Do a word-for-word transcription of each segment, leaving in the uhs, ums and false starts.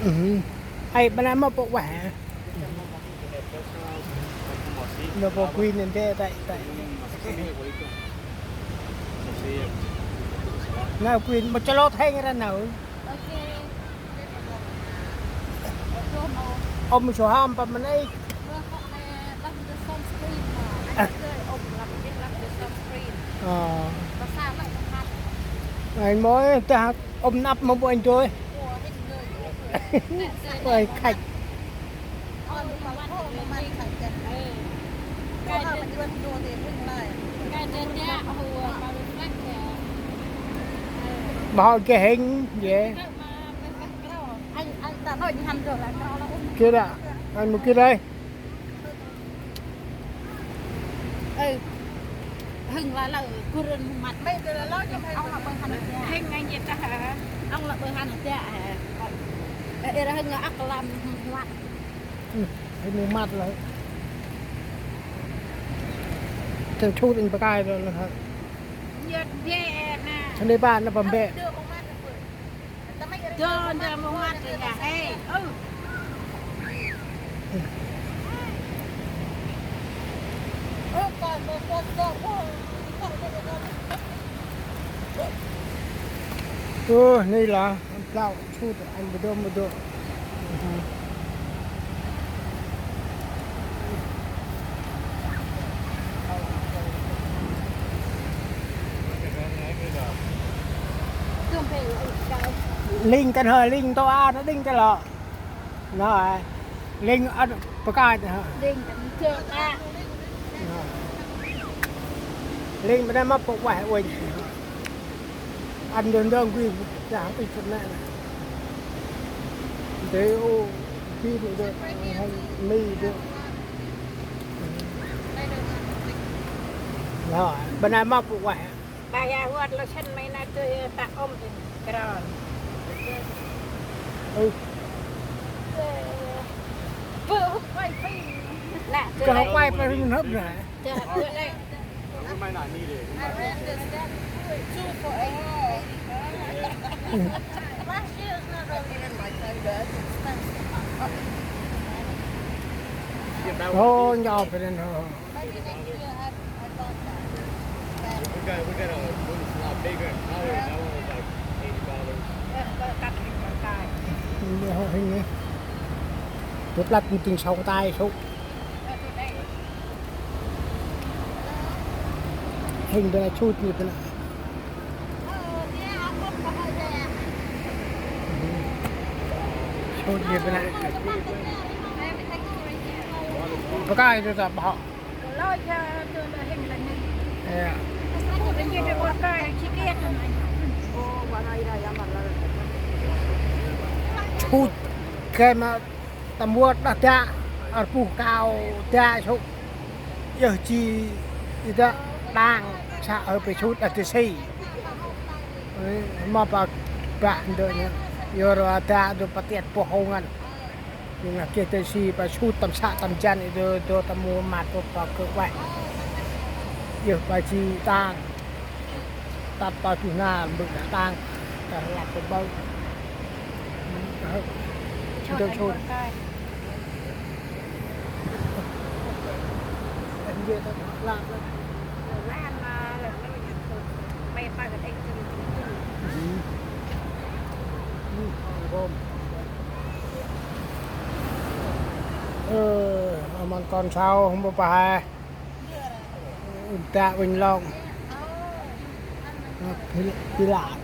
Mhm. Ai, bana ma pok wah. Nô pok quên nên thế, tại, tại. Nau quên, ma chalôt hên ra nau. Ôm số hom pa mane. Ờ. Anh mô ơi, ta ôm nắp ma bu anh tôi. Ôi, khách. Bảo cái hình vậy. Kia đó, anh một kia đây. Ơ, hưng la lơ, gurun mŭt. Ong la bơ hăn tia. Hưng anh Việt ta hả? Ong la bơ hăn tia hả? Ơ, ơ, hưng la ak lam mŭt. Hưng mŭt la. Chân chut anh bơkai rồi là hả? Việt Việt nè. Chân đây ba nó bầm bẹ. Dô, dô, mŭt, mŭt, ya, ê, ơ. Ơ, ni lah, ăn plao, chut, ăn bơ dô, bơ dô. Ling kan hơi, ling to a, nó đinh kan lơ. Nó, ling ăn bơkai hả? Ling kan chơ a. Ling bơnai ma pok wah uănh. Ăn đơng đơng gui, chả ít phút nè. Để ô, gui được, hay mi được. Nó, bơnai ma pok wah. Ba ya huat lo sân may na tui ta ôm tin kron. Ơ. Bơ hŭp quay phim. Nè, tui kơ đây. Hŭp quay phim hŭp nè. Tui, tui đây. I rent this two for eight. Last year is not really in my favor. It's expensive. Ôi, nhọp lên hả? Maybe next year I, I bought that. We got, we got a, one that's a lot bigger and taller. That one was like eighty dollars. Ơ, ơ, cắt hình bằng tay. Ơ, hŭp hên nê. Tui plăt mŭt tĭng sông tay sông. Ơ, tui đây. Hên bơnai chut nê bơnai. Sốt gì bên này? Bơkai tui ta bơh. Ê. Chut, gay ma tâm vơt đah dak, ăr puh kao dak sŭk. Yơh ji i dơ đang sa hơi pe sut a tơ si. Ê, ma pa bă ndơ nhơ. Yor a dă ndơ pa tiăt pô hông ngăn. Yor ngă kê tơ si pa sut tâm sa tâm jan i dơ, dơ tâm mô mat pô pa kơ weh. Yơh pa ji tang. Tăt pa tu na mbơ̆ na tang. Tăt lăp pô bơ̆. Ndơ sut. Ơ, amăng kon sau hông pa he. Ưm ta uănh lŏng. Pi-, pilat.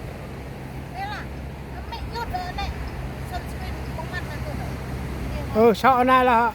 Ơ, sŏ nai lah.